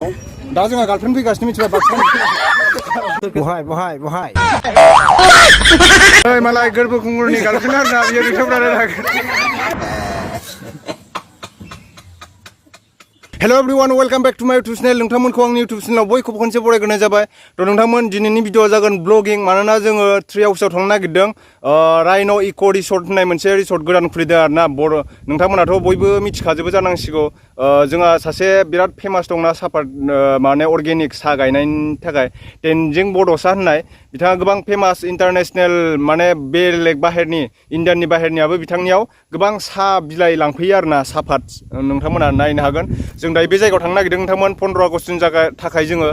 दा जोंहा गार्लफ्रेन्ड फैगासिनो मिथिबाय बहाय ओइ मालाय गोरबो खुंगुरनि गार्लफ्रेन्ड आरोना बियो रिक्साफोरा हेल' एभरिवान वेलकाम बेक टू माय इउटुब चेनेल नोंथांमोनखौ आंनि इउटुब चेनेलाव बयखौबो खनसे बरायग्रोनाय जाबाय थ' नोंथांमोन दिनैनि भिडिअआ जागोन ब्लगिं मानोना जोङो ट्री हाउसआव थांनो नागिरदों राइन' इक' रिसर्ट होननाय मोनसे रिसर्ट गोदान खुलिदों आरोना बर' नोंथांमोनाथ' बयबो मिथिखाजोबो जानांसिगौ जोंहा सासे बिराद फेमास दंना सापात माने अर्गेनिक साहा गायनायनि थाखाय तेनजिं बड'सा होननाय बिथाङा गोबां फेमास इन्टारनेसनेल माने बेलेग बाहेरनि इण्डियाननि बाहेरनियाबो बिथांनियाव गोबां साहा बिलाइ लांफैयो आरोना सापात नोंथांमोना नायनो हागोन जों दायो बे जायगायाव थांनो नागिरदों नोंथांमोन 15 आगस्टनि थाखाय जोङो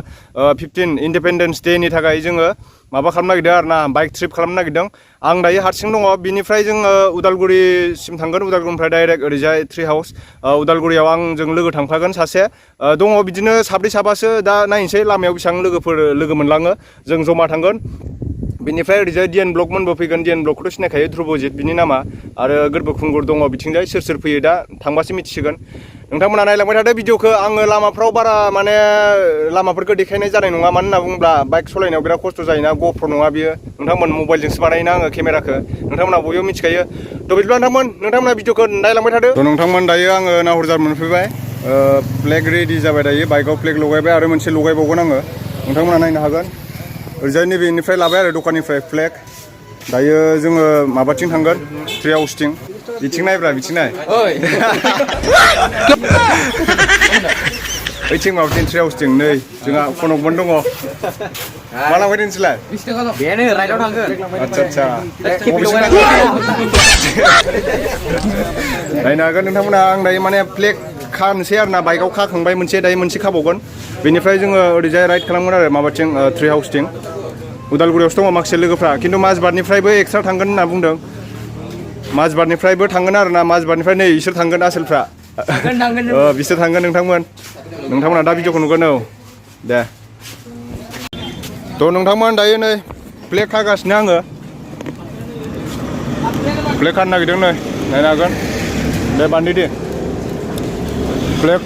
15 इन्डिपेन्डेन्स डेनि थाखाय जोङो माबा खालामनो नागिरदों आरोना बाइक ट्रिप खालामनो नागिरदों आं दायो हारसिं दङ बिनिफ्राय जोङो उदालगुरिसिम थांगोन उदालगुरिनिफ्राय डाइरेक्ट ओरैजाय ट्री हाउस उदालगुरियाव आंजों लोगो थांफागोन सासे दङ बिदिनो साब्रै साबासो दा नायनोसै लामायाव बेसेबां लोगो मोनलाङो जों जमा थांगोन बिनिफ्राय ओरैजाय डिएन ब्लक मोनबो फैगोन डिएन ब्लकखौथ' सिनायखायो ध्रुबजित बिनि नामा आरो गोरबो खुंगुर दङ बिथिंजाय सोर फैयो दा थांबासो मिथिसिगोन नोंथांमोना नायलांबाय थादो भिडिअखौ आङो लामाफ्राव बारा माने लामाफोरखौ देखायनाय जानाय नङा मानो होनना बुङोब्ला बाइक सालायनायाव बिराद खस्थ' जायोना ग'प्र नङा बियो नोंथांमोन मबाइलजोंसो बानायोना आङो केमेराखौ नोंथांमोना बयबो मिथिखायो थ' बिदिब्ला नोंथांमोना भिडिअखौ नायलांबाय थादो थ' नोंथांमोन दायो आङो नाहरजार मोनफैबाय फ्लेग रेडि जाबाय दायो बाइकआव फ्लेग लगायबाय आरो मोनसे लगायबावगोन आङो नोंथांमोना नायनो हागोन ओरैजाय नैबेनिफ्राय लाबाय आरो दखाननिफ्राय फ्लेग दायो जोङो माबाथिं थांगोन ट्री हाउसथिं बिथिं नायब्रा बिथिं नाय ओइथिं माबाथिं ट्री हाउसथिं नै जोंहा कनकमोन दङ मा लांफैदों नोंसोरलाय बेनो राइडआव थांगोन आदसा नायनो हागोन नोंथांमोना आं दायो माने फ्लेग खानोसै आरोना बाइकआव खाखांबाय मोनसे दायो मोनसे खाबावगोन बेनिफ्राय जोङो ओरैजाय राइड खालामगोन आरो माबाथिं ट्री हाउसथिं उदालगुरियावसो दङ माखासे लोगोफ्रा खिन्थु माजबादनिफ्रायबो एक्सट्रा थांगोन होनना बुंदों माजबादनिफ्रायबो थांगोन आरोना माजबादनिफ्राय नै बिसोर थांगोन आसोलफ्रा बिसोर थांगोन नोंथांमोना दा भिडिअखौ नुगोन औ दे थ' नोंथांमोन दायो नै फ्लेग खागासिनो आङो फ्लेग खानो नागिरदों नै नायनो हागोन दे बान्दो दे फ्लेग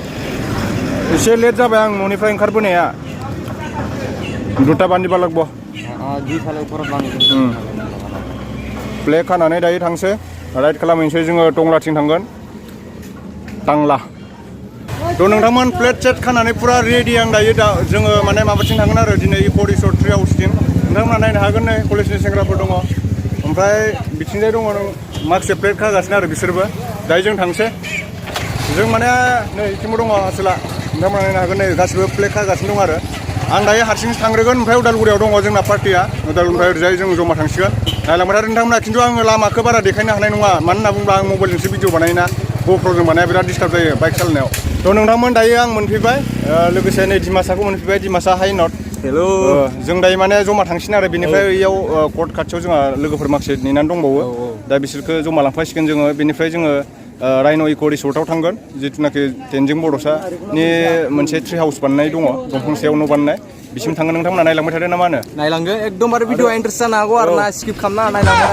एसे लेट जाबाय आं न'निफ्राय ओंखारबोनाया दुटा बान्दिबा लागब फ्लेग खानानै दायो थांसै राइड खालामहैनोसै जोङो टंलाथिं थांगोन टांला थ' नोंथांमोन प्लेट सेट खानानै फुरा रेडि आं दायो जोङो माने माबाथिं थांगोन आरो दिनै इक' रिसर्ट ट्री हाउसथिं नोंथांमोना नायनो हागोन नै कलेजनि सेंग्राफोर दङ ओमफ्राय बिथिंजाय दङ माखासे प्लेट खागासिनो आरो बिसोरबो दायो जों थांसै जों माने नै बिथिंबो दङ आसोला नोंथांमोना नायनो हागोन नै गासिबो प्लेट खागासिनो दं आरो आं दायो हारसिंसो थांग्रोगोन ओमफ्राय उदालगुरियाव दङ जोंना पार्टिया उदालगुरिनिफ्राय ओरैजाय जों जमा थांसिगोन नायलांबाय थादो नोंथांमोना खिन्थु आङो लामाखौ बारा देखायनो हानाय नङा मानो होनना बुङोब्ला आं मबाइलजोंसो भिडिअ बानायोना ग'प्र'जों बानाया बिराद डिस्टार्ब जायो बाइक सालायनायाव थ' नोंथांमोन दायो आं मोनफैबाय लोगोसे नै डिमासाखौ मोनफैबाय डिमासा हाइनट हेल' जों दायो माने जमा थांसिन आरो बेनिफ्राय इयाव कर्ट खाथियाव जोंहा लोगोफोर माखासे नेनानै दंबावो दा बिसोरखौ जमा लांफासिगोन जोङो बेनिफ्राय जोङो राइन' इक' रिसर्टआव थांगोन जिथुनाखि तेनजिं बड'सानि मोनसे ट्री हाउस बानायनाय दङ दंफां सायाव न' बानायनाय बिसिम थांगोन नोंथांमोना नायलांबाय थादो ना मा होनो नायलांगो एकदमबारे भिडिअ इन्ट्रेस्ट जानो हागौ आरो ना स्किप खालामना नायलांगो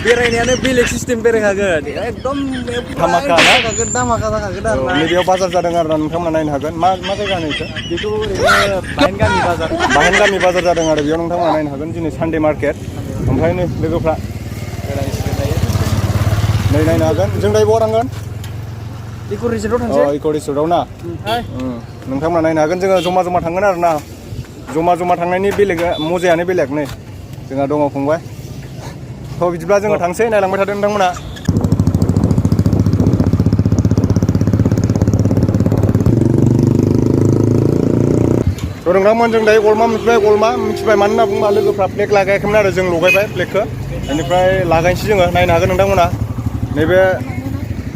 बेरायनायानो बेलेग सिस्टेम बेरायखागोन एकदम धामाका धामाका जाखागोन आरो ना नैबेयाव बाजार जादों आरो ना नोंथांमोना नायनो हागोन मा जायगा होनो बेखौ बेथ' ओरैनो बाहेन गामि बाजार जादों आरो बेयाव नोंथांमोना नायनो हागोन दिनै सानडे मार्केट ओमफ्राय नै लोगोफ्रा नै नायनो हागोन जों दायो बहा थांगोन इक' रिसर्टआव थांसै इक' रिसर्टआव ना नोंथांमोना नायनो हागोन जोङो जमा थांगोन आरो ना जमा थांनायनि बेलेग मजायानो बेलेग नै जोंहा दङ फंबाय थ' बिदिब्ला जोङो थांसै नायलांबाय थादों नोंथांमोना थ' नोंथांमोन जों दायो गलमा मिथिबाय मानो होनना बुङोब्ला लोगोफ्रा फ्लेग लागायाखैमोन आरो जों लगायबाय फ्लेगखौ बेनिफ्राय लागायनोसै जोङो नायनो हागोन नोंथांमोना नैबे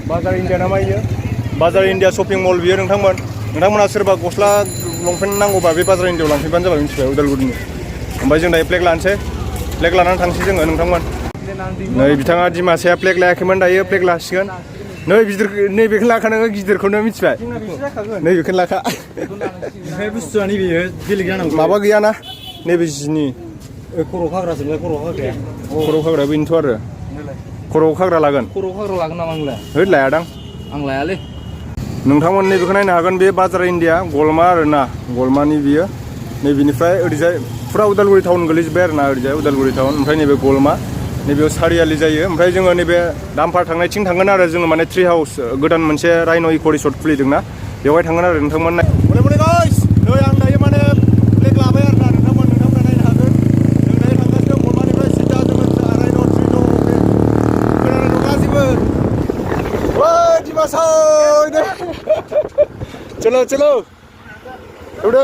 बाजार इण्डिया नामा इयो बाजार इण्डिया शपिं मल बियो नोंथांमोना सोरबा गस्ला लंपेन्ट नांगौबा बे बाजार इण्डियाआव लांफैबानो जाबाय मिथिबाय उदालगुरिनि ओमफ्राय जों दायो फ्लेग लानोसै फ्लेग लानानै थांसै जोङो नोंथांमोन नै बिथाङा डिमासाया फ्लेग लायाखैमोन दायो फ्लेग लासिगोन नै नैबेखौनो लाखा नोङो गिदिरखौनो मिथिबाय नैबेखौनो लाखा बुस्थुआ नैबेयो बेलेग जानांगौ माबा गैयाना नैबे जिनि खर' खाग्राजोंलाय खर' खाग्राया खर' खाग्राया बेनोथ' आरो खर'आव खाग्रा लागोन खर'आव खाग्रा लागोन नामा आंलाय लायादां आं लायालै नोंथांमोन नैबेखौ नायनो हागोन बे बाजार इन्डिया गलमा आरोना गलमानि बियो नैबेनिफ्राय ओरैजाय फुरा उदालगुरि टाउन गोलैजोब्बाय आरोना ओरैजाय उदालगुरि टाउन ओमफ्राय नैबे गलमा नैबेयाव सारियालि जायो ओमफ्राय जोङो नैबे दामफार थांनायथिं थांगोन आरो जोङो माने ट्रि हाउस गोदान मोनसे राइन' इक' रिसर्ट खुलिदोंना बेवहाय थांगोन आरो नोंथांमोन गाइस नै आं दायो माने फ्लेग लाबाय आरोना नोंथांमोना नायनो हागोन जों दायो थांगासिनो गलमानिफ्राय सिदा जोङो राइन' ट्रि दं खोनानो दं गासिबो ओइ दिमासाव चलो चलो एवदो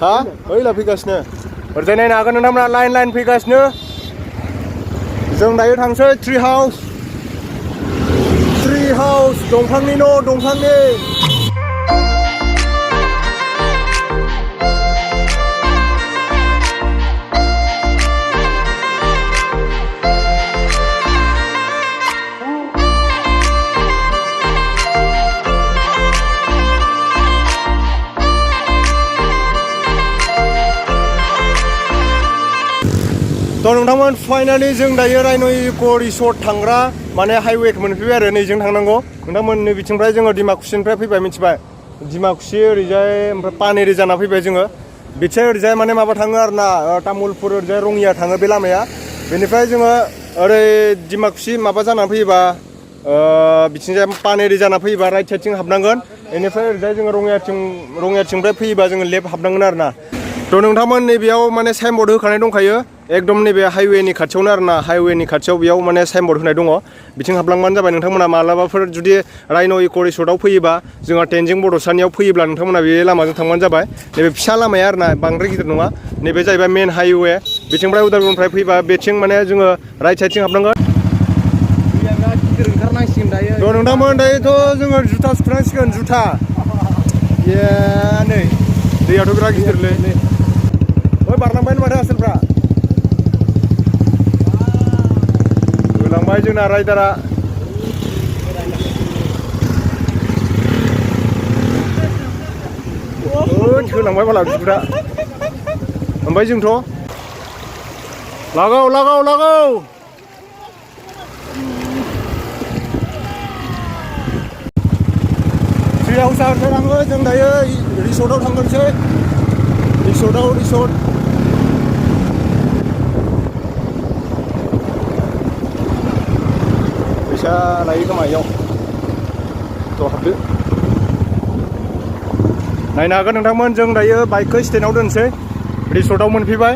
हा ओइला फैगासिनो ओरैजाय नायनो हागोन नोंथांमोना लाइन फैगासिनो जों दायो थांसै ट्रि हाउस दंफांनि न' दंफांनि तो नोंथांमोन फाइनाली जों दायो राइन' इक' रिसर्ट थांग्रा माने हाइवेखौ मोनफैबाय आरो नैजों थांनांगौ नोंथांमोन नै बिथिंनिफ्राय जोङो डिमाकुसिनिफ्राय फैबाय मिथिबाय डिमाकुसि ओरैजाय ओमफ्राय पानेरि जाना फैबाय जोङो बिथिंजाय ओरैजाय माने माबा थाङो आरोना तामुलपुर ओरैजाय रङिया थाङो बे लामाया बेनिफ्राय जोङो ओरै डिमाकुसि माबा जानानै फैयोबा बिथिंजाय पानेरि जाना फैयोबा राइट साइडथिं हाबनांगोन बेनिफ्राय ओरैजाय जोङो रङियाथिंनिफ्राय फैयोबा जोङो लेफ्ट हाबनांगोन आरोना तो नोंथांमोन नैबेयाव माने साइनबर्ड होखानाय दंखायो एकदम नैबे हाइवेनि खाथियावनो आरोना हाइवेनि खाथियाव बेयाव माने साइनबर्ड होनाय दङ बिथिं हाबलांबानो जाबाय नोंथांमोना मालाबाफोर जुदि राइन' इक' रिसर्टआव फैयोबा जोंहा टेनजिं बड'सानियाव फैयोब्ला नोंथांमोना बे लामाजों थांबानो जाबाय नैबे फिसा लामाया आरोना बांद्राय गिदिर नङा नैबे जाहैबाय मेन हाइवे बिथिंनिफ्राय उदालगुरिनिफ्राय फैबा बेथिं माने जोङो राइट साइडथिं हाबनांगोन गिदिर ओंखारनांसिगोन दायो तो नोंथांमोन दायोथ' जोङो जुथा सुनांसिगोन जुथा नै दैयाथ' बिराद गिदिरलै ओइ बारलांबाय माथो आसोलफ्रा होलांबाय जोंना राइडारा होलांबाय बाला बिदिफ्रा ओमफ्राय जोंथ' लागाव ट्रि हाउसआ थाङो जों दायो रिसर्टआव थांगोनसै रिसर्ट फैसा लायो खोमा इयाव थ' हाबदो नायनो हागोन नोंथांमोन जों दायो बाइकखौ स्टेन्डआव दोनसै रिसर्टआव मोनफैबाय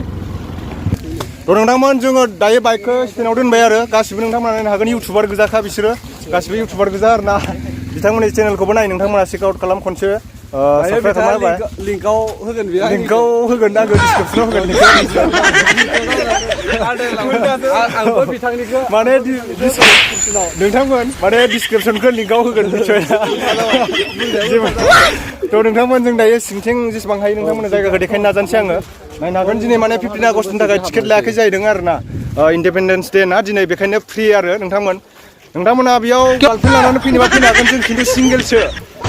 थ' नोंथांमोन जोङो दायो बाइकखौ स्टेन्डआव दोनबाय आरो गासिबो नोंथांमोना नायनो हागोन इउटुबार गोजाखा बिसोरो गासिबो इउटुबार गोजा आरोना बिथांमोननि चेनेलखौबो नाय नोंथांमोना चेक आउट खालाम खनसे साबस्क्राइब खालामबाय लिंकआव होगोन लिंकआव होगोन आङो डिसक्रिपसनाव होगोन आंबो बिथांनिखौ माने नोंथांमोन माने डिसक्रिपसनखौ लिंकआव होगोन थ' नोंथांमोन जों दायो सिंथिं जेसेबां हायो नोंथांमोननो जायगाखौ देखायनो नाजानोसै आङो नायनो हागोन दिनै माने 15 आगस्टनि थाखाय टिकेट लायाखै जाहैदों आरोना इन्डिपेन्डेन्स डे ना दिनै बेखायनो फ्रि आरो नोंथांमोना बेयाव गार्लफ्रेन्ड लानानै फैनोबा फैनो हागोन जों खिन्थु सिंगेलसो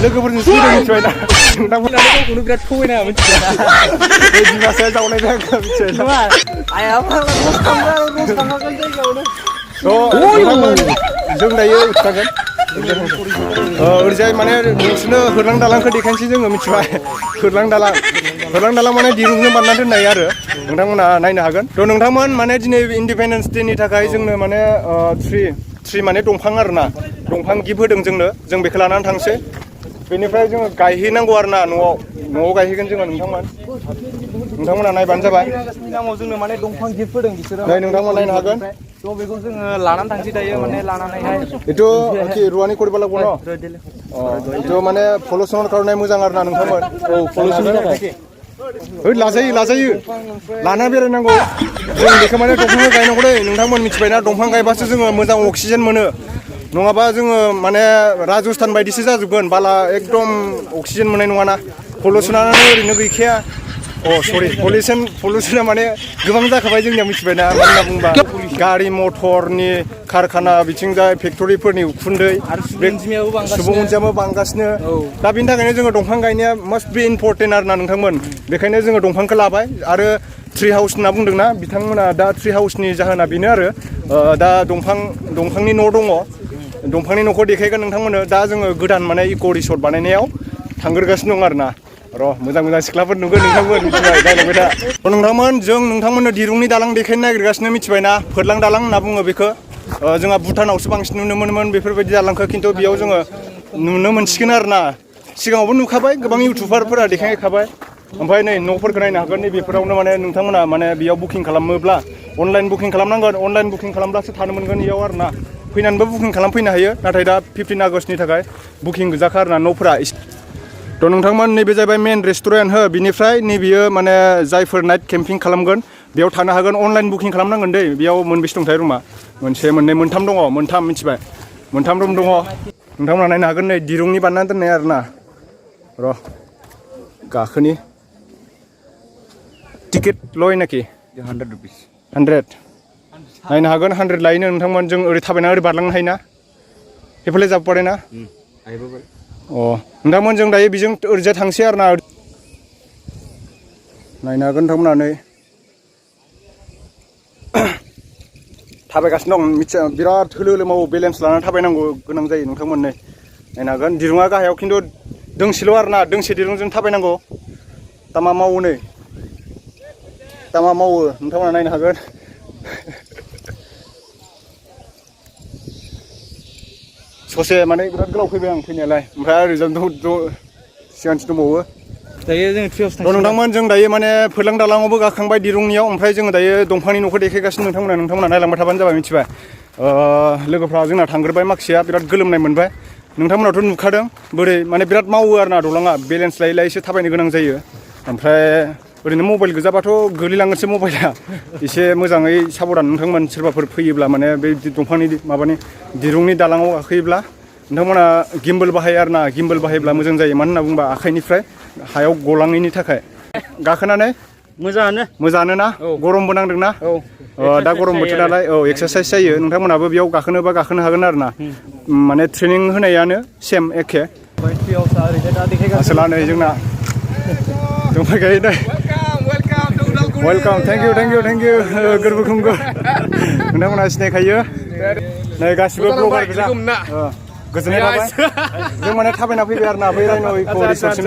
लोगोफोरजों फैदों मिथिबाय ना नोंथांमोना गावखौनो बिराद थगायना मिथिबाय बे बिमासाया जावनाय जायगा मिथिबाय ना जों दायो थांगोन ओरैजाय माने नोंसोरनो होरलां दालांखौ देखायनोसै जोङो मिथिबाय होरलां दालां माने दिरुंजों बानायना दोननाय आरो नोंथांमोना नायनो हागोन थ' नोंथांमोन माने दिनै इन्डिपेन्डेन्स डेनि थाखाय जोंनो माने ट्रि माने दंफां आरोना दंफां गिफ्ट होदों जोंनो जों बेखौ लानानै थांसै बेनिफ्राय जोङो गायहैनांगौ आरोना न'आव गायहैगोन जोङो नोंथांमोना नायबानो जाबाय नामाव जोंनो माने दंफां गिफ्ट होदों बिसोरो नोंथांमोन नायनो हागोन थ' बेखौ जोङो लानानै थांसै दायो माने लानानैहाय एथ' रुवानि কৰিব লাগিব ন एथ' माने पलुसननि कारणे मोजां आरोना नोंथांमोन औ पलुसननि थाखाय लाजायो लाना बेरायनांगौ जों बेखौ माने दंफांखौ गायनांगौ दै नोंथांमोन मिथिबायना दंफां गायबासो जोङो मोजां अक्सिजेन मोनो नङाबा जोङो माने राजस्थान बायदिसो जाजोबगोन बाला एकदम अक्सिजेन मोननाय नङाना पलुसनानो ओरैनो गैखाया पलुसना माने गोबां जाखाबाय जोंनिया मिथिबायना मानो होनना बुंबा गारि मथरनि कारखाना बिथिंजाय फेक्ट'रिफोरनि उखुन्दै सुबुं अनजिमायाबो बांगासिनो दा बेनि थाखायनो जोङो दंफां गायनाया मास्ट बि इम्परटेन्ट आरोना नोंथांमोन बेखायनो जोङो दंफांखौ लाबाय आरो ट्रि हाउस होनना बुंदोंना बिथांमोना दा ट्रि हाउसनि जाहोना बेनो आरो दा दंफांनि न' दङ दंफांनि न'खौ देखायगोन नोंथांमोननो दा जोङो गोदान माने इक' रिसर्ट बानायनायाव थांग्रोगासिनो दं आरोना र' मोजां सिख्लाफोर नुगोन नोंथांमोन मिथिबाय दायलांबाय था नोंथांमोन जों नोंथांमोननो दिरुंनि दालां देखायनो नागिरगासिनो मिथिबायना फोरलां दालां होनना बुङो बेखौ जोंहा भुटानावसो बांसिन नुनो मोनोमोन बेफोरबायदि दालांखौ खिन्थु बेयाव जोङो नुनो मोनसिगोन आरोना सिगाङावबो नुखाबाय गोबां इउटुबारफोरा देखायखाबाय ओमफ्राय नै न'फोरखौ नायनो हागोन नै बेफोरावनो माने नोंथांमोना माने बेयाव बुकिं खालामोब्ला अनलाइन बुकिं खालामनांगोन अनलाइन बुकिं खालामब्लासो थानो मोनगोन बेयाव आरोना फैनानैबो बुकिं खालामफैनो हायो नाथाय दा 15 आगस्टनि थाखाय बुकिं गोजाखा आरोना न'फोरा थ' नोंथांमोन नैबे जाहैबाय मेन रेस्टुरेन्ट हो बिनिफ्राय नैबेयो माने जायफोर नाइट केम्पिं खालामगोन बेयाव थानो हागोन अनलाइन बुकिं खालामनांगोन दै बेयाव मोनबेसे दंथाय रुमा मोनसे मोननै मोनथाम दङ मोनथाम मिथिबाय मोनथाम रुम दङ नोंथांमोना नायनो हागोन नै दिरुंनि बानायना दोननाय आरोना र' गाखोनि टिकेट लय नाखि 100 रुपिस 100 नायनो हागोन 100 लायोनो नोंथांमोन जों ओरै थाबायना ओरै बारलांनो हायोना हेफाले जाब पड़ेना अ नोंथांमोन जों दायो बेजों ओरैजाय थांसै आरोना नायनो हागोन नोंथांमोना नै थाबायगासिनो दं मिथिया बिराद होलो होलो मावो बेलेन्स लानानै थाबायनांगौ गोनां जायो नोंथांमोन नै नायनो हागोन दिरुङा गाहायाव खिन्थु दोंसेल' आरोना दोंसे दिरुंजों थाबायनांगौ दामा मावो नै दामा मावो नोंथांमोना नायनो हागोन ससे माने बिराद गोलाव फैबाय आं फैनायालाय ओमफ्राय ओरैजाय सिगांथि दंबावो दायो जों ट्रियावसो थ' नोंथांमोन जों दायो माने फोरलां दालाङावबो गाखांबाय दिरुंनियाव ओमफ्राय जोङो दायो दंफांनि न'खौ देखायगासिनो नोंथांमोना नायलांबाय थाबानो जाबाय मिथिबाय लोगोफ्रा जोंना थांग्रोबाय माखासेया बिराद गोलोमनाय मोनबाय नोंथांमोनाथ' नुखादों बोरै माने बिराद मावो आरोना दलाङा बेलेन्स लायै लायैसो थाबायनो गोनां जायो ओमफ्राय ओरैनो मबाइल गोजाबाथ' गोलैलांगोनसो मबाइला एसे मोजाङै साबधान नोंथांमोन सोरबाफोर फैयोब्ला माने बे दंफांनि माबानि दिरुंनि दालाङाव गाखोयोब्ला नोंथांमोना गिम्बल बाहायो आरोना गिम्बल बाहायोब्ला मोजां जायो मानो होनना बुङोबा आखाइनिफ्राय हायाव गलाङैनि थाखाय गाखोनानै मोजाङानो ना गरमबो नांदोंना दा गरम बोथोर नालाय एक्सारसाइस जायो नोंथांमोनाबो बेयाव गाखोनोबा गाखोनो हागोन आरोना माने ट्रेनिं होनायानो सेम एखे आसोला नै जोंना दंफायखायो नै वेलकाम थेंक इउ गोरबो खुंगुर नोंथांमोना सिनायखायो नै गासिबो ब्लगार गोजा गोजोननाय थाबाय जों माने थाबायना फैबाय आरोना बै रायन' इक' रिसर्टसिम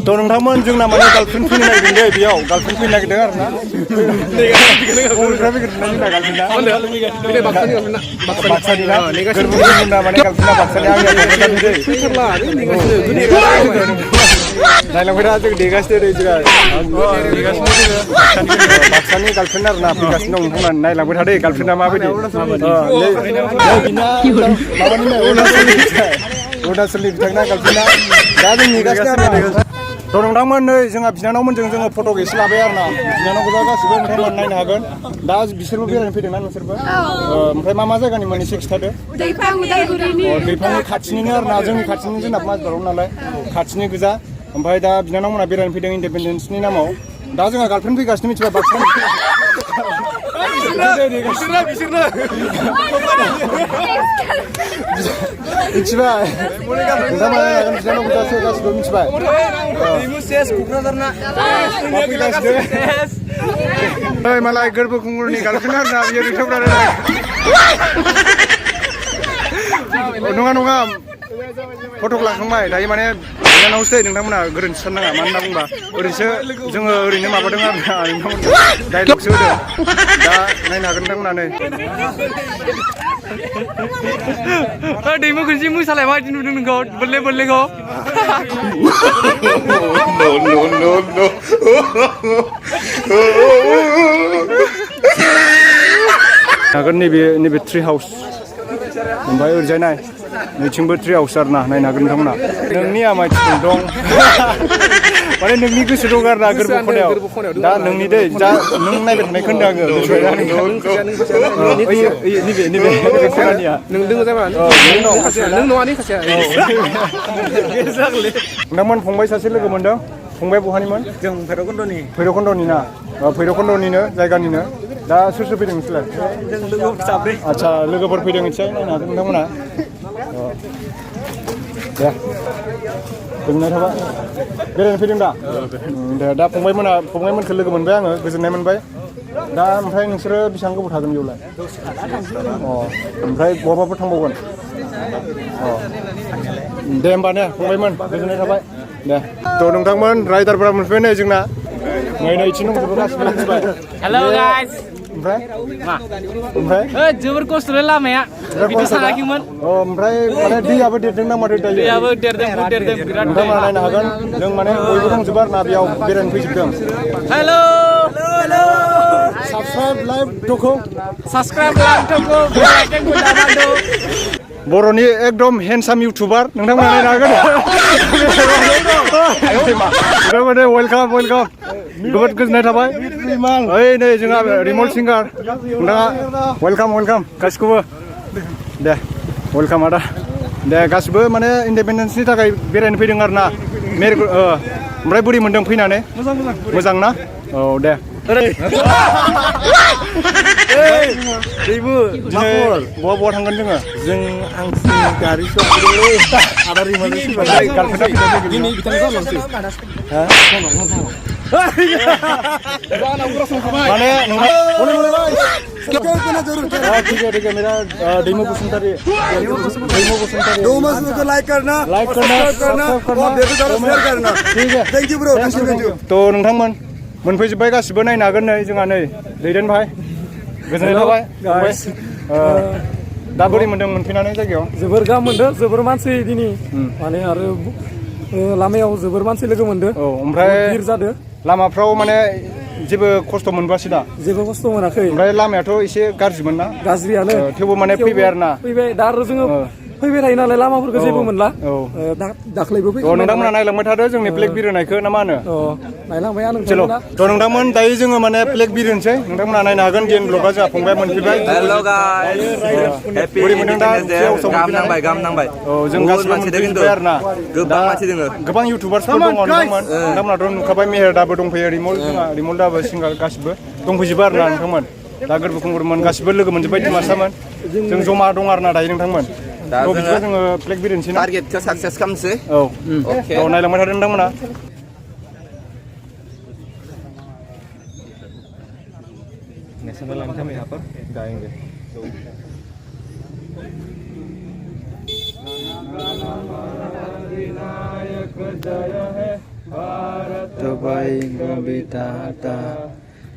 थ' नोंथांमोन जोंना माने गार्लफ्रेन्ड फैनो नागिरदों दे बेयाव गार्लफ्रेन्ड फैनो नागिरदों आरोना नायलांबाय दा जों देगासिनो ओरै जोंहा बाक्सानि गार्लफ्रेन्ड आरोना फैगासिनो दं नोंथांमोना नायलांबाय थादो गार्लफ्रेन्डआ माबायदि अरुणाचलनि बिथांना गार्लफ्रेन्डआ दा जों नेगासिनो आरो थ' नोंथांमोन नै जोंहा बिनानावमोनजों जोङो फट' एसे लाबाय आरोना बिनानाव गोजा गासिबो नोंथांमोन नायनो हागोन दा बिसोरबो बेरायनो फैदोंना नोंसोरबो ओमफ्राय मा जायगानि एसे खिथादो दैफांनि खाथिनिनो आरोना जोंनि खाथिनि जोंना माजबाराव नालाय खाथिनि गोजा ओमफ्राय दा बिनानावमोना बेरायनो फैदों इन्डिपेन्डेन्सनि नामाव दा जोंहा गार्लफ्रेन्ड फैगासिनो मिथिबाय बाक्सा मिथिबाय गासिबो मिथिबाय मालाय गोरबो खुंगुरनि गार्लफ्रेन्ड आरोना बियो नङा फट'खौ लाखांबाय दायो माने बिनानावसो नोंथांमोना गोरोन्थि साननाङा मानो होनना बुंबा जोङो ओरैनो माबादों आरोना नोंथांमोन डाइलगसो होदों दा नायनो हागोन नोंथांमोना नै दैमु खनसे मोसालाय माबायदि नुदों नोंखौ बोल्लेखौ हागोन नैबे ट्रि हाउस ओमफ्राय ओरैजाय नाय नैथिंबो ट्रि हाउस आरोना नायनो हागोन नोंथांमोना नोंनि आमायथिं दं माने नोंनि गोसो दं आरोना गोरबो खनायाव दा नोंनि दै दा नों नायबाय थानाय खोन्दों आङो नैबे खनानिया नोंथांमोन फंबाय सासे लोगो मोनदों फंबाया बहानिमोन जों भैरबखुन्दनि ना भैरबखुन्दनिनो जायगानिनो दा सोर फैदों नोंसोरलाय जों लोगोफोर साब्रै आदसा लोगोफोर फैदों एसे नायनो हागोन नोंथांमोना दे गोजोननाय थाबाय बेरायनो फैदों दा दा फंबायमोनखौ लोगो मोनबाय आङो गोजोननाय मोनबाय दा ओमफ्राय नोंसोरो बेसेबां गोबाव थागोन बेयावलाय ओमफ्राय बहाबाफोर थांबावगोन दे होमबा ने फंबायमोन गोजोननाय थाबाय दे थ' नोंथांमोन राइडारफोरा मोनफैबाय नै जोंना नै इथिं दंजोबो गासिबो मिथिबाय हेलौ गाइस ओमफ्राय मा ओमफ्राय जोबोर खस्थ'लै लामाया बिदि सानाखैमोन ओमफ्राय माने दैयाबो देरदों ना माथो दायो दैयाबो देरदों बिराद नोंथांमोना नायनो हागोन जों माने बयबो दंजोबो आरो ना बेयाव बेरायनो फैजोबदों हेलौ साबस्क्राइब लाइक ट'खौ साबस्क्राइब लाइक ट'खौ बर'नि एकदम हेन्डसाम इउटुबार नोंथांमोना नायनो हागोन नोंथांमोना वेलकाम जोबोद गोजोननाय थाबाय ओइ नै जोंहा रिमल सिंगार नोंथाङा वेलकाम गासिखौबो दे वेलकाम आदा दे गासिबो माने इन्डिपेन्डेन्सनि थाखाय बेरायनो फैदों आरो ना ओमफ्राय बोरै मोनदों फैनानै मोजां ना औ दे बहा थांगोन जोङो जों आंसिनि गारि आदा रिमलनि दिनै बिथांनि जालांसै माने ठीक है मेरा दैमु बसुमतारी को लाइक करना और शेयर करना ठीक है थैंक यू ब्रो तो नोंथांमोन मोनफैजोब्बाय गासिबो नायनो हागोन नै जोंहा नै दैदेन भाई गोजोननाय थाबाय दा बोरै मोनदों मोनफैनानै जायगायाव जोबोर गाहाम मोनदों जोबोर मानसि दिनै माने आरो लामायाव जोबोर मानसि लोगो मोनदों औ ओमफ्राय गिर जादों लामाफ्राव माने जेबो खस्थ' मोनबोआसै दा जेबो खस्थ' मोनाखै ओमफ्राय लामायाथ' एसे गाज्रिमोन ना गाज्रियानो थेवबो माने फैबाय आरो ना फैबाय दा आरो जोङो फैबाय थायो नालाय लामाफोरखौ जेबो मोनला दाख्लैबो फैबाय नोंथांमोना नायलांबाय थादो जोंनि फ्लेग बिरहोनायखौ ना मा होनो नायलांबाय चलो थ' नोंथांमोन दायो जोङो माने फ्लेग बिरहोनोसै नोंथांमोना नायनो हागोन डिएन ब्लगआ जोंहा फंबाया मोनफैबाय हेलौ गाइस हेपि गाहाम नांबाय औ जों गासिबो मोनफैजोब्बाय आरो ना गोबां मानसि दोङो गोबां इउटुबार्सफोर दङ नोंथांमोनाथ' नुखाबाय मेहेर दाबो दंफैयो रिमल दाबो सिंगार गासिबो दंफैजोबो आरो ना नोंथांमोन दा गोरबो खुंगुरमोन गासिबो लोगो मोनजोब्बाय दिमासामोन जों जमा दं आरो ना दायो नोंथांमोन दा जोङो फ्लेग बिरहोनोसै ना टारगेटखौ साक्सेस खालामसै औ नायलांबाय थादो नोंथांमोना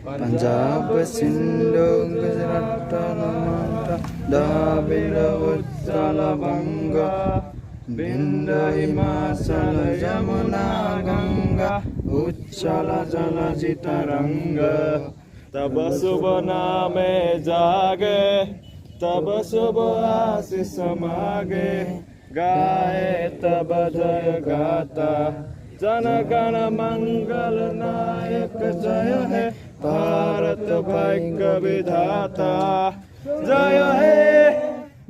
पंजाब सिंध गुजरात द्राविड उत्कल बंग बिंद हिमाचल यमुना गंगा उच्चल जलधि तरंग तब शुभ नामे जागे तब शुभ आशीष मागे गाए तब जय गाता जन गण मंगल नायक जय है भारत भाग्य विधाता जय है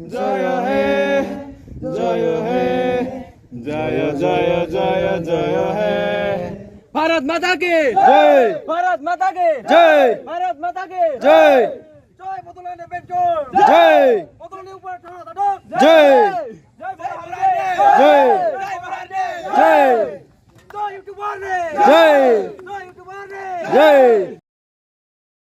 जय है जय है जय जय जय जय है भारत माता के जय भारत माता के जय भारत माता के जय जय बदलाने बेंचो जय बदलाने ऊपर जय